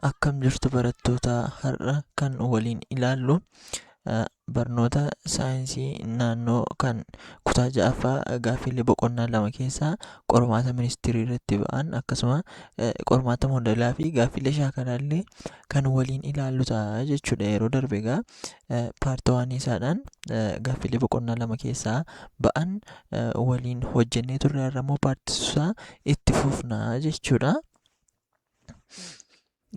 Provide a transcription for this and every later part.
Akkam jirtu barattoota? Har'a kan waliin ilaallu barnoota saayinsii naannoo kan kutaa ja'affaa gaaffiilee boqonnaa 2 keessaa qormaata ministirii irratti ba'an, akkasuma qormaata modelaa fi gaaffiilee shaakalaallee kan waliin ilaallu ta'a jechuudha. Yeroo darbe egaa part 1 isaadhaan gaaffiilee boqonnaa 2 keessaa ba'an waliin hojjennee turre, har'a immoo part isaa itti fufna jechuudha.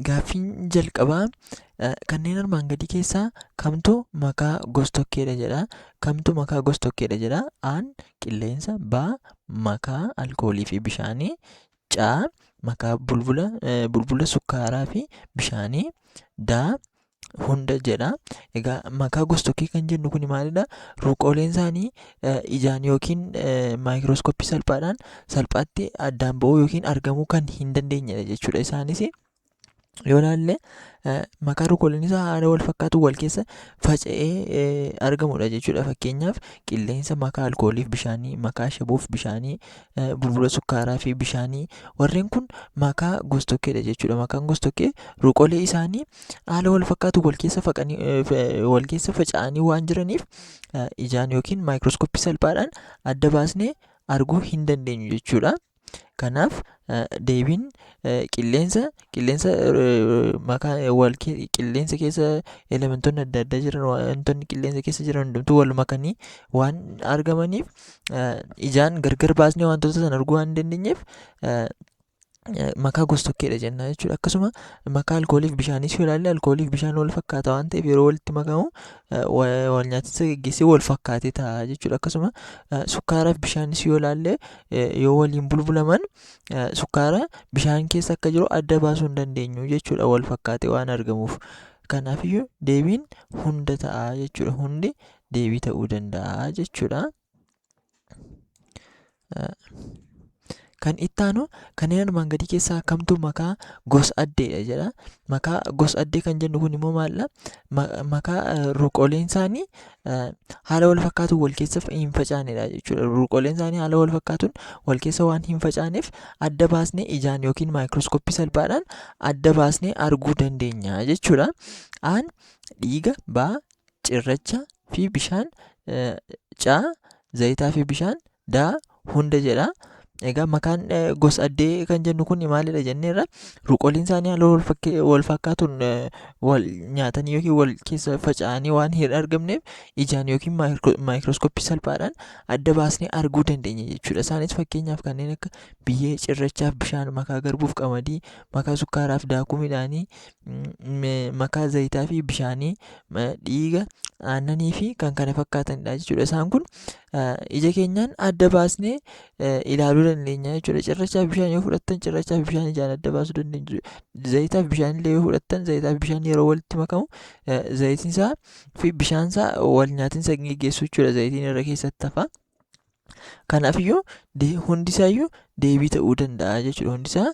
Gaaffiin jalqabaa kanneen armaan gadii keessaa kamtu makaa gos-tokkeedha jedha. Kamtu makaa gos-tokkeedha jedha. A'n qilleensa, B makaa alkoolii fi bishaanii, C makaa bulbula sukkaaraa fi bishaanii, D hunda jedha. Egaa makaa gos-tokkee kan jennu kun maalidha? Ruqooleen isaanii ijaan yookiin maayikirooskooppii salphaadhaan salphaatti addaan ba'uu yookiin argamuu kan hin dandeenyedha jechuudha. Isaanis yoo ilaalle makaa ruqooleen isaa haala wal fakkaatu wal keessa faca'ee argamudha jechuudha. Fakkeenyaaf qilleensa, makaa alkooliif bishaanii, makaa ashaboof bishaanii, bulbula sukkaaraa fi bishaanii, warreen kun makaa gos-tokkeedha jechuudha. Makaan gos-tokkee ruqoolee isaanii haala wal fakkaatu wal keessa faqanii wal keessa faca'anii waan jiraniif ijaan yookiin maayikirooskooppii salphaadhaan adda baasnee arguu hin dandeenyu jechuudha. Kanaaf deebiin qilleensa makaa wal qilleensa keessa elementoonni adda addaa jiran, wantoonni qilleensa keessa jiran hundumtuu wal makanii waan argamaniif ijaan gargar baasnee wantoota sana arguu waan hin dandeenyeef makaa gos-tokkeedha jenna jechuudha. Akkasuma makaa alkooliif bishaaniis yoo ilaalle, alkooliif bishaan wal fakkaata waan ta'eef yeroo walitti makamu wal nyaatinsa geggeessee wal fakkaatee ta'a jechuudha. Akkasuma sukkaaraaf bishaanis yoo ilaalle, yoo waliin bulbulaman sukkaara bishaan keessa akka jiru adda baasuu hin dandeenyu jechuudha, wal fakkaatee waan argamuuf. Kanaafiyyuu deebiin hunda ta'a jechuudha. Hundi deebii ta'uu danda'a jechuudha. Kan itti aanu kanneen armaan gadii keessaa kamtu makaa gos-addeedha jedha. Makaa gos-addee kan jennu kun immoo maalidha? Makaa ruqooleen isaanii haala wal fakkaatuun wal keessa hin facaanedha jechuudha. Ruqooleen isaanii haala wal fakkaatuun wal keessa waan hin facaaneef adda baasnee ijaan yookiin maayikirooskooppii salphaadhaan adda baasnee arguu dandeenya jechuudha. Aan dhiiga, B cirracha fi bishaan, C zayitaa fi bishaan, D hunda jedha. Egaa makaan gos-addee kan jennu kun maalidha jenneerra? Ruqoliin isaanii haala wal fakkaatuun wal nyaatanii yookiin wal keessa faca'anii waan hin argamneef ijaan yookiin maayikirooskooppii salphaadhaan adda baasnee arguu dandeenya jechuudha. Isaanis fakkeenyaaf kanneen akka biyyee, cirrachaaf bishaan, makaa garbuuf qamadii, makaa sukkaaraaf daakuu midhaanii, makaa zayitaa fi bishaanii, dhiiga, aannanii fi kan kana fakkaatanidha jechuudha. Isaan kun ija keenyaan adda baasnee ilaaluu dandeenya jechuudha. Cirrachaa fi bishaan yoo fudhattan, cirrachaa fi bishaan ijaan adda baasuu dandeenya. Zayitaa fi bishaan illee yoo fudhattan, zayitaa fi bishaan yeroo walitti makamu zayitiin isaa fi bishaan isaa wal nyaatinsa geggeessu jechuudha. Zayitiin irra keessatti hafa. Kanaafiyyuu hundi isaayyuu deebii ta'uu danda'a jechuudha. Hundi isaa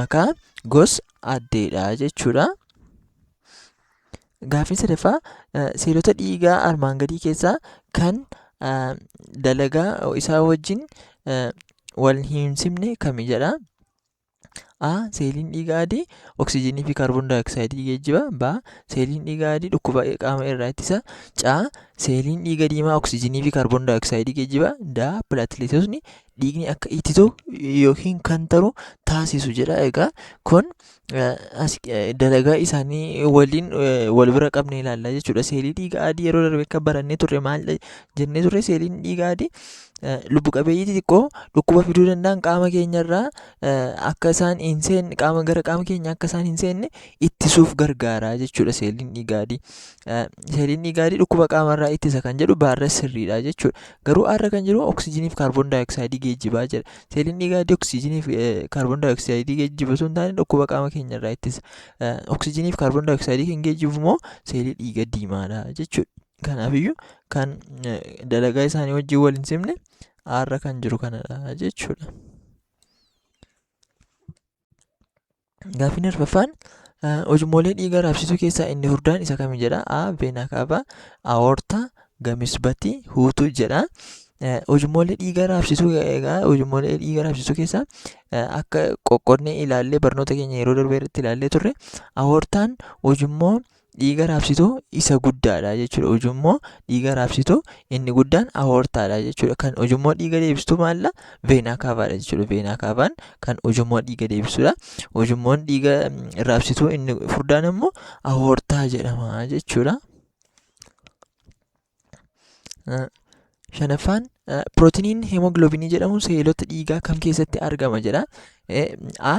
makaa gos addeedha jechuudha. Gaaffiin sadaffaa seelota dhiigaa armaan gadii keessaa kan dalagaa isaa wajjin wal hin simne kami jedha. A. Seeliin dhiiga adii oksijiinii fi kaarboon daayooksaayidii geejjiba. B. Seeliin dhiiga adii dhukkuba qaama irraa ittisa. C. Seeliin dhiiga diimaa oksijiinii fi kaarboon daayooksaayidii geejjiba. D. Pilaatileetotni dhiigni akka ititu yookiin kan taru taasisu jedha. Egaa kun dalagaa isaanii waliin wal bira qabnee ilaalla jechuudha. Seelii dhiiga adii yeroo darbe akka barannee turre maal jennee turre? Seeliin dhiiga adii lubbu qabeeyyii xixiqqoo dhukkuba fiduu danda'an qaama keenyarraa akka isaan hin seenne, qaama gara qaama keenya akka isaan hin seenne ittisuuf gargaara jechuudha seeliin dhiiga adii. Seeliin dhiiga adii dhukkuba qaamarraa ittisa kan jedhu baarra sirriidha jechuudha. Garuu arra kan jiru oksijiinii fi kaarboon daayooksaayidii geejjibaa jedha. Seeliin dhiigaa adii oksijiinii fi kaarboon daayooksaayidii geejjiba osoo hin taane dhukkuba qaama keenya irraa ittisa. Oksijiinii fi kaarboon daayooksaayidii kan geejjibu immoo seelii dhiiga diimaadha jechuudha. Kanaafiyyuu kan dalagaa isaanii wajjin wal hin simne aarra kan jiru kanadha jechuudha. Gaaffiin arfaffaan ujummolee dhiiga raabsituu keessaa inni furdaan isa kami jedha. A. Vena cava, Aorta, Gamisbati, Huutu jedha. Ujummoolee dhiiga raabsituu, egaa ujummoolee dhiiga raabsituu keessaa akka qoqqoodnee ilaallee barnoota keenya yeroo darbee irratti ilaallee turre, aortaan ujummoo dhiiga raabsituu isa guddaadha jechuudha. Ujummoo dhiiga raabsituu inni guddaan aortaadha jechuudha. Kan ujummoo dhiiga deebistuu maalla? Veenaa kaavaadha jechuudha. Veenaa kaavaan kan ujummoo dhiiga deebisudha. Ujummoon dhiiga raabsituu inni furdaan immoo aortaa jedhama jechuudha. Shanaffaan, pirootiiniin heemoogiloobiinii jedhamu seelota dhiigaa kam keessatti argama jedha. A.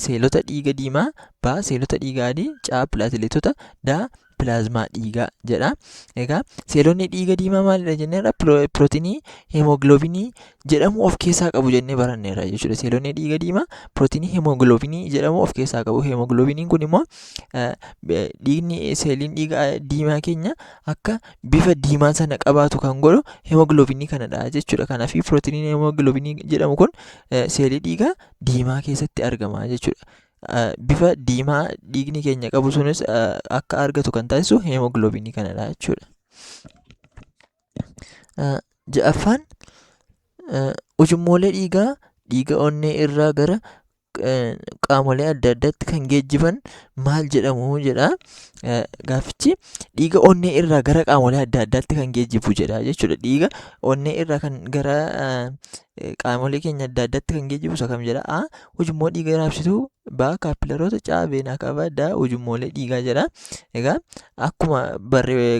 Seelota dhiiga diimaa, B. Seelota dhiiga adii, C. Pilaatileetota, D. Pilaazmaa dhiigaa jedha. Egaa seelonni dhiiga diimaa maalidha jenneerra? Pirootiinii heemoogiloobiinii jedhamu of keessaa qabu jennee baranneerra jechuudha. Seelonni dhiiga diimaa pirootiinii heemoogiloobiinii jedhamu of keessaa qabu. Heemoogiloobiiniin kun immoo dhiigni seeliin dhiiga diimaa keenya akka bifa diimaa sana qabaatu kan godhu heemoogiloobiinii kanadha jechuudha. Kanaaf pirootiiniin heemoogiloobiinii jedhamu kun seelii dhiigaa diimaa keessatti argama jechuudha. Bifa diimaa dhiigni keenya qabu sunis akka argatu kan taasisu heemoogiloobiinii kanadha jechuudha. Ja'affaan, ujummoolee dhiigaa dhiiga onnee irraa gara qaamolee adda addaatti kan geejjiban maal jedhamu jedha. Gaaffichi dhiiga onnee irraa gara qaamolee adda addaatti kan geejjibu jedha jechuudha. Dhiiga onnee irraa kan gara qaamolee keenya adda addaatti kan geejjibu isa kam jedha? A. Ujummoo dhiiga raabsituu, B. Kaappilaroota, C. Veenaa kaavaa, D. Ujummoolee dhiigaa jedha. Egaa akkuma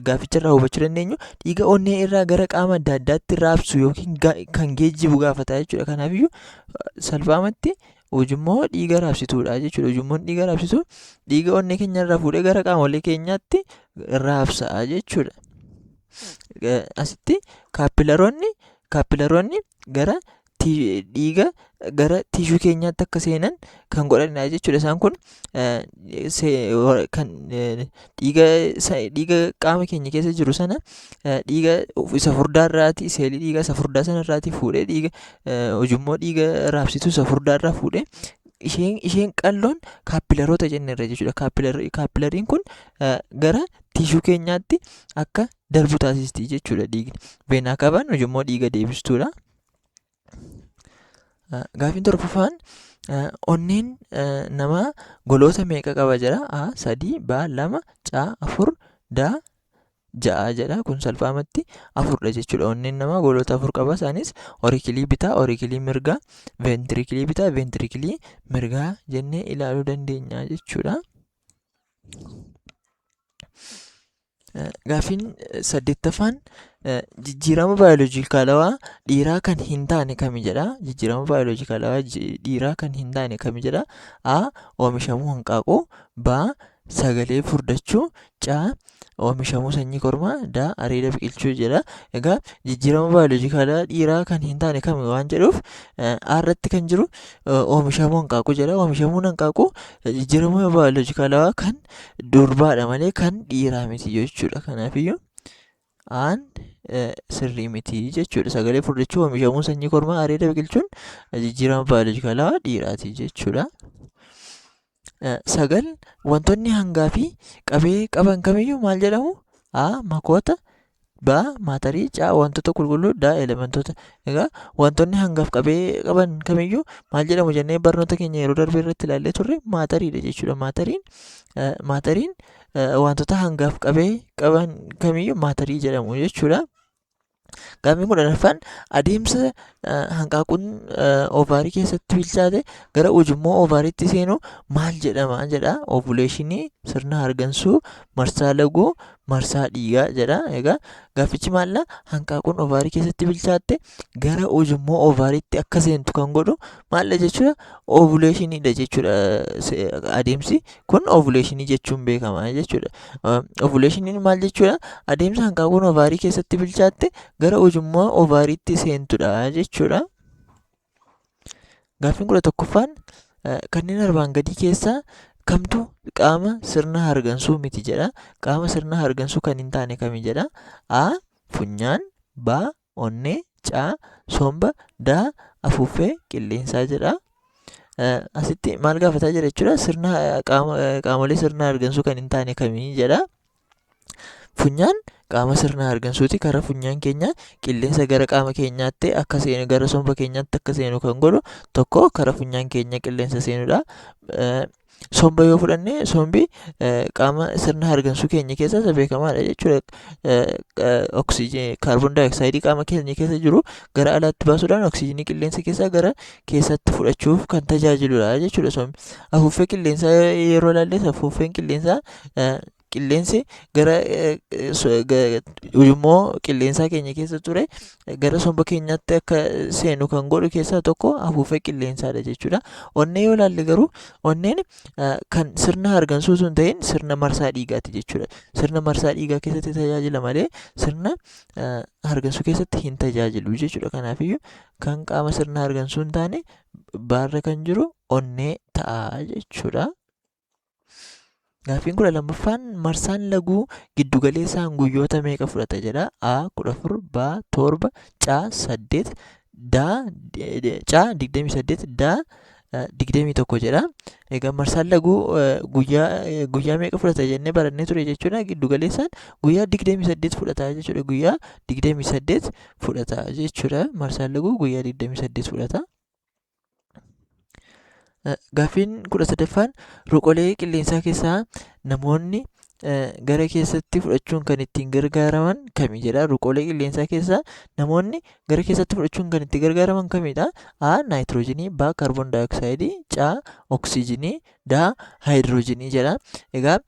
gaafficha irraa hubachuu dandeenyu, dhiiga onnee irraa gara qaama adda addaatti raabsu yookiin kan geejjibu gaafata jechuudha. Kanaafiyyuu salphaamatti ujummoo dhiiga raabsituudha jechuudha. Ujummoon dhiiga raabsitu dhiiga onnee keenya irraa fuudhee gara qaamolee keenyaatti raabsa jechuudha. Asitti kaappilaroonni gara dhiiga gara tiishuu keenyaatti akka seenan kan godhanidha jechuudha. Isaan kun kan dhiiga qaama keenya keessa jiru sana dhiiga isa furdaa irraatii, seelii dhiigaa isa furdaa sana irraatii fuudhee, dhiiga ujummoo dhiiga raabsitu isa furdaa irraa fuudhee, isheen qalloon kaappilaroota jenneerra jechuudha. Kaappilariin kun gara tiishuu keenyaatti akka darbu taasisti jechuudha dhiigni. Veenaa kaavaan ujummoo dhiiga deebistuudha. Gaaffiin torbaffaan, onneen namaa goloota meeqa qaba jedha. A. 3, B. 2, C. 4, D. 6 jedha. Kun salphaamatti afurdha jechuudha. Onneen namaa goloota afur qaba. Isaanis orikilii bitaa, orikilii mirgaa, veentirikilii bitaa, veentirikilii mirgaa jennee ilaaluu dandeenya jechuudha. Gaaffiin saddeettaffaan, jijjiirama baayoloojikaalawaa dhiiraa kan hin taane kami jedha. Jijjiirama baayoloojikaalawaa dhiiraa kan hin taane kami jedha. A. Oomishamuu hanqaaquu, B. Sagalee furdachuu, C. Oomishamuu sanyii kormaa, D. Areeda biqilchuu jedha. Egaa jijjiirama baayoloojikaalawaa dhiiraa kan hin taane kami waan jedhuuf, A irratti kan jiru oomishamuu hanqaaquu jedha. Oomishamuun hanqaaquu jijjiirama baayoloojikaalawaa kan durbaadha malee kan dhiiraa miti jechuudha. Kanaafiyyuu A'n sirrii miti jechuudha. Sagalee furdachuu, oomishamuu sanyii kormaa, areeda biqilchuun jijjiirama baayoloojikaalawaa dhiiraati jechuudha. Sagal, wantoonni hangaa fi qabee qaban kamiyyuu maal jedhamu? A. Makoota, B. Maatarii, C. Wantoota qulqulluu, D. Elementoota. Egaa wantoonni hangaaf qabee qaban kamiyyuu maal jedhamu jennee barnoota keenya yeroo darbe irratti ilaallee turre? Maatariidha jechuudha. Maatariin wantoota hangaaf qabee qaban kamiyyuu maatarii jedhamu jechuudha. Gaaffiin 10ffaan, adeemsa hanqaaquun oovaarii keessatti bilchaate gara ujummoo oovaariitti seenu maal jedhama jedha. Ovuleeshinii, sirna hargansuu, marsaa laguu, marsaa dhiigaa jedha. Egaa gaaffichi maalla? Hanqaaquun oovaarii keessatti bilchaatte gara ujummoo oovaariitti akka seentu kan godhu maalla jechuudha? Ovuleeshiniidha jechuudha. Adeemsi kun ovuleeshinii jechuun beekama jechuudha. Ovuleeshiniin maal jechuudha? Adeemsa hanqaaquun oovaarii keessatti bilchaatte gara ujummoo oovaariitti seentudha jechuudha. Gaaffiin 11ffaan, kanneen armaan gadii keessaa kamtu qaama sirna hargansuu miti jedha. Qaama sirna hargansuu kan hin taane kami jedha. A. Funyaan, B. Onnee, C. Somba, D. Afuuffee qilleensaa jedha. Asitti maal gaafataa jira jechuudha? Sirna qaamolee sirna hargansuu kan hin taane kamii jedha. Funyaan qaama sirna hargansuuti. Karaa funyaan keenya qilleensa gara qaama keenyaatti akka seenu, gara somba keenyaatti akka seenu kan godhu tokko karaa funyaan keenya qilleensa seenudha. Somba yoo fudhanne, sombi qaama sirna hargansuu keenya keessaa isa beekamaadha jechuudha. Oksijiinii kaarboon daayooksaayidii qaama keenya keessa jiru gara alaatti baasuudhaan oksijiinii qilleensa keessaa gara keessatti fudhachuuf kan tajaajiludha jechuudha sombi. Afuuffee qilleensaa yeroo ilaalles, afuuffeen qilleensaa qilleensi gara ujummoo qilleensaa keenya keessa ture gara somba keenyaatti akka seenu kan godhu keessaa tokko afuuffee qilleensaadha jechuudha. Onnee yoo ilaalle garuu, onneen kan sirna hargansuu osoo hin ta'in sirna marsaa dhiigaati jechuudha. Sirna marsaa dhiigaa keessatti tajaajila malee sirna hargansuu keessatti hin tajaajilu jechuudha. Kanaafiyyuu kan qaama sirna hargansuu hin taane baarra kan jiru onnee ta'a jechuudha. Gaaffiin 12ffaan, marsaan laguu giddugaleessaan guyyoota meeqa fudhata jedha. A 14, B 7, C 8, D C 28, D 21 jedha. Egaa marsaan laguu guyyaa meeqa fudhata jennee barannee ture jechuudha. Giddugaleessaan guyyaa 28 fudhata jechuudha. Guyyaa 28 fudhata jechuudha. Marsaan laguu guyyaa 28 fudhata. Gaaffiin 13ffaan, ruqolee qilleensaa keessaa namoonni gara keessatti fudhachuun kan ittiin gargaaraman kami jedha. Ruqolee qilleensaa keessaa namoonni gara keessatti fudhachuun kan itti gargaaraman kamidha? A. Naayitiroojiinii, B. Kaarboon daayooksaayidii, C. Oksijiinii, D. Haayidiroojiinii jedha. Egaa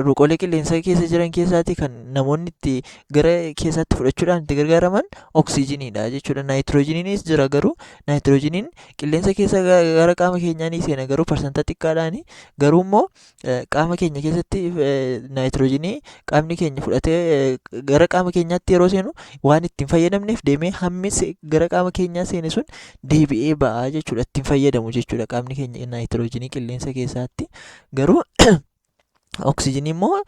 ruqolee qilleensaa keessa jiran keessaati kan namoonni itti gara keessaatti fudhachuudhaan itti gargaaraman oksijiiniidha jechuudha. Naayitiroojiiniinis jira, garuu naayitiroojiiniin qilleensa keessa gara qaama keenyaa ni seena, garuu parsantaa xiqqaadhaani. Garuu immoo qaama keenya keessatti naayitiroojiinii qaamni keenya fudhatee gara qaama keenyaatti yeroo seenu waan ittiin fayyadamneef deemee hammi gara qaama keenyaa seene sun deebi'ee ba'a jechuudha. Ittiin fayyadamu jechuudha qaamni keenya naayitiroojiinii qilleensa keessaatti. Garuu oksijiinii immoo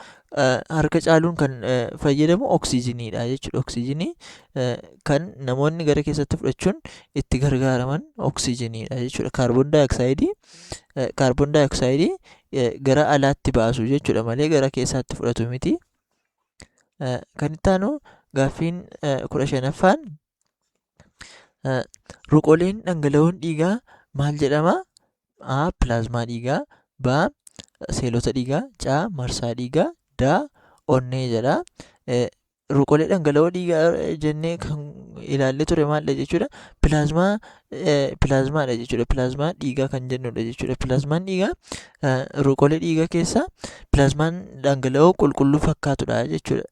harka caaluun kan fayyadamu oksijiiniidha jechuudha. Oksijiinii kan namoonni gara keessatti fudhachuun itti gargaaraman oksijiiniidha jechuudha. Kaarboon daayooksaayidii gara alaatti baasu jechuudha malee gara keessaatti fudhatu miti. Kan itti aanu gaaffiin 15ffaan, ruqoleen dhangala'oon dhiigaa maal jedhama? A. Pilaazmaa dhiigaa, B. Seelota dhiigaa, C. Marsaa dhiigaa, D. Onnee jedha. Ruqolee dhangala'oo dhiigaa jennee kan ilaallee ture maalidha jechuudha? Pilaazmaadha jechuudha. Pilaazmaa dhiigaa kan jennudha jechuudha. Pilaazmaan dhiigaa ruqolee dhiigaa keessaa pilaazmaan dhangala'oo qulqulluu fakkaatudha jechuudha.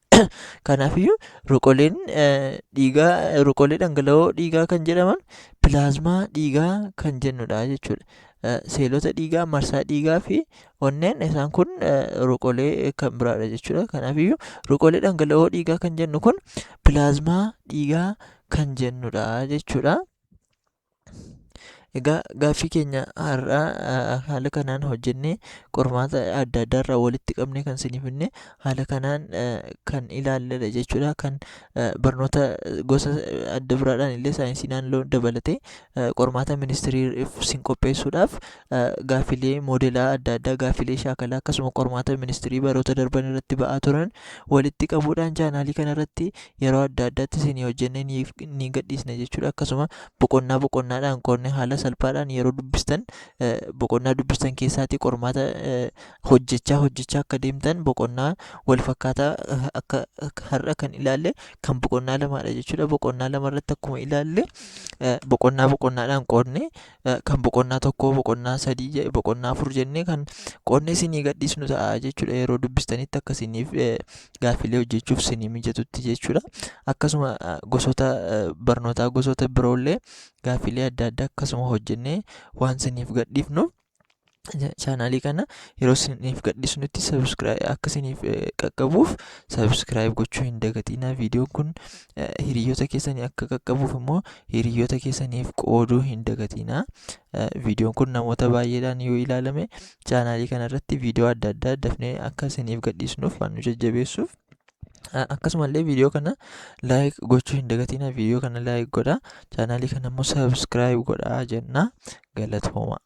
Kanaafiyyuu ruqoleen dhiigaa, ruqolee dhangala'oo dhiigaa kan jedhaman pilaazmaa dhiigaa kan jennudha jechuudha. Seelota dhiigaa, marsaa dhiigaa fi onneen isaan kun ruqolee kan biraadha jechuudha. Kanaafiyyuu ruqolee dhangala'oo dhiigaa kan jennu kun pilaazmaa dhiigaa kan jennudha jechuudha. Egaa gaaffii keenya har'aa haala kanaan hojjennee, qormaata adda addaarraa walitti qabnee kan isiniif finne haala kanaan kan ilaalledha jechuudha. Kan barnoota gosa adda biraadhaan illee saayinsii naannoo dabalatee qormaata ministirii isin qopheessuudhaaf gaaffilee moodelaa adda addaa, gaaffilee shaakalaa, akkasuma qormaata ministirii baroota darban irratti ba'aa turan walitti qabuudhaan chaanaalii kanarratti yeroo adda addaatti isinii hojjennee ni gadhiisna jechuudha. Akkasuma boqonnaa boqonnaadhaan qoodnee haala salphaadhaan yeroo dubbistan boqonnaa dubbistan keessaatii qormaata hojjechaa hojjechaa akka deemtan, boqonnaa wal fakkaataa akka har'a kan ilaalle kan boqonnaa lamaadha jechuudha. Boqonnaa lama irratti akkuma ilaalle boqonnaa boqonnaadhaan qoodnee kan boqonnaa tokkoo, boqonnaa sadii, boqonnaa afur jennee kan qoodnee isinii gadhiisnu ta'a jechuudha. Yeroo dubbistanitti akka isiniif gaaffilee hojjechuuf isinii mijatutti jechuudha. Akkasuma gosoota barnootaa gosoota biroollee gaaffilee adda addaa akkasuma hojjennee waan isiniif gadhiifnu, chaanaalii kana yeroo isiniif gadhiisnutti subscribe akka isiniif qaqqabuuf subscribe gochuu hin dagatinaa. Viidiyoon kun hiriyoota keessanii akka qaqqabuuf immoo hiriyoota keessaniif qooduu hin dagatinaa. Viidiyoon kun namoota baay'eedhaan yoo ilaalame chaanaalii kana irratti viidiyoo adda addaa dafnee akka isiniif gadhiisnuuf waan nu jajjabeessuuf. Akkasumallee viidiyoo kana like gochuu hin dagatinaa. Viidiyoo kana like godhaa. Chaanaalii kana immoo subscribe godhaa jenna. Galatooma.